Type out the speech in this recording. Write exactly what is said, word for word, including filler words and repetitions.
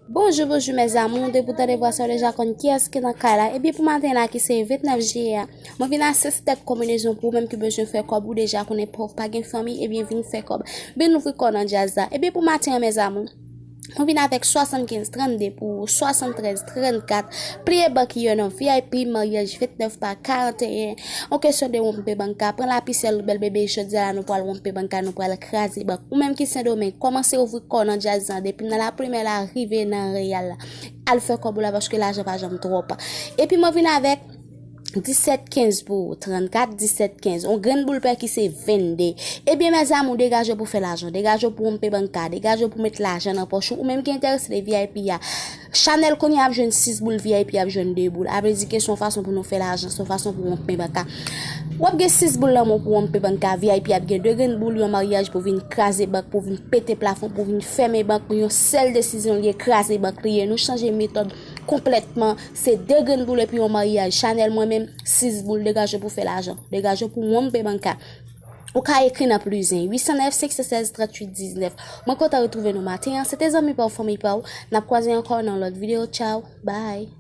Bonjou, bonjou mes amours, depi w tande vwa sa w deja konn kiyès ki nan kay la. Ebyen pou maten la ki se vennèf jiyè a, mwen vin a sis tèt konbinezon pou ou menm ki bezwen fè kòb ou deja konnen pòv pa gen fanmi, ebyen vin fè kòb. Vin ouvri kò w nan djaz la. Ebyen pou maten an mes amours, mwen vin avèk swasannkenz trannde pou ou, swasanntrèz trannkat, pliye bank yo non, V I P, maryaj vennèf pa karanteyen, on kesyon de wonpe bank ka, pran lapisèl ou bèl bebe, jodi a la nou pral wonpe bank ka, nou pral kraze bank. Ou menm ki Sendomeng, kòmanse ouvri kò w nan djaz la depi nan laprimè la rive nan reyal la. Al fè kòb ou la paske lajan pa janm twòp. Epi mwen vin avèk disèt kenz pou ou, trannkat disèt kenz, on grenn boul pè ki se vennde. Ebyen mes amours, degaje w pou fè lajan, degaje w pou wonpe bank ka, degaje w pou met lajan nan pòch ou, ou menm ki enterese de V I P a. Chanèl kounye a ap jwenn sis boul, V I P ap jwenn de boul. A vle di ke se yon fason pou nou fè lajan, se yon fason pou wonpe bank ka. W ap gen sis boul nan men w pou wonpe bank ka, V I P ap gen de grenn boul, yon maryaj pou vin kraze bank, pou vin pete plafon, pou vin fèmen bank, pou yon sèl desizyon l ye, kraze bank li ye. Nou chanje metòd konplètman. Se de grenn boul epi yon maryaj. Chanèl mwen menm, sis boul, degaje w pou fè lajan, degaje w pou wonpe bank ka. Ou ka ekri nan plis en, uit san nèf, senk san sèz, tranntuit diznèf. Mwen kontan retwouve nou maten an. Se te zanmi pa w, fanmi pa w. N ap kwaze ankò nan lòt videyo. Tchaw, bye.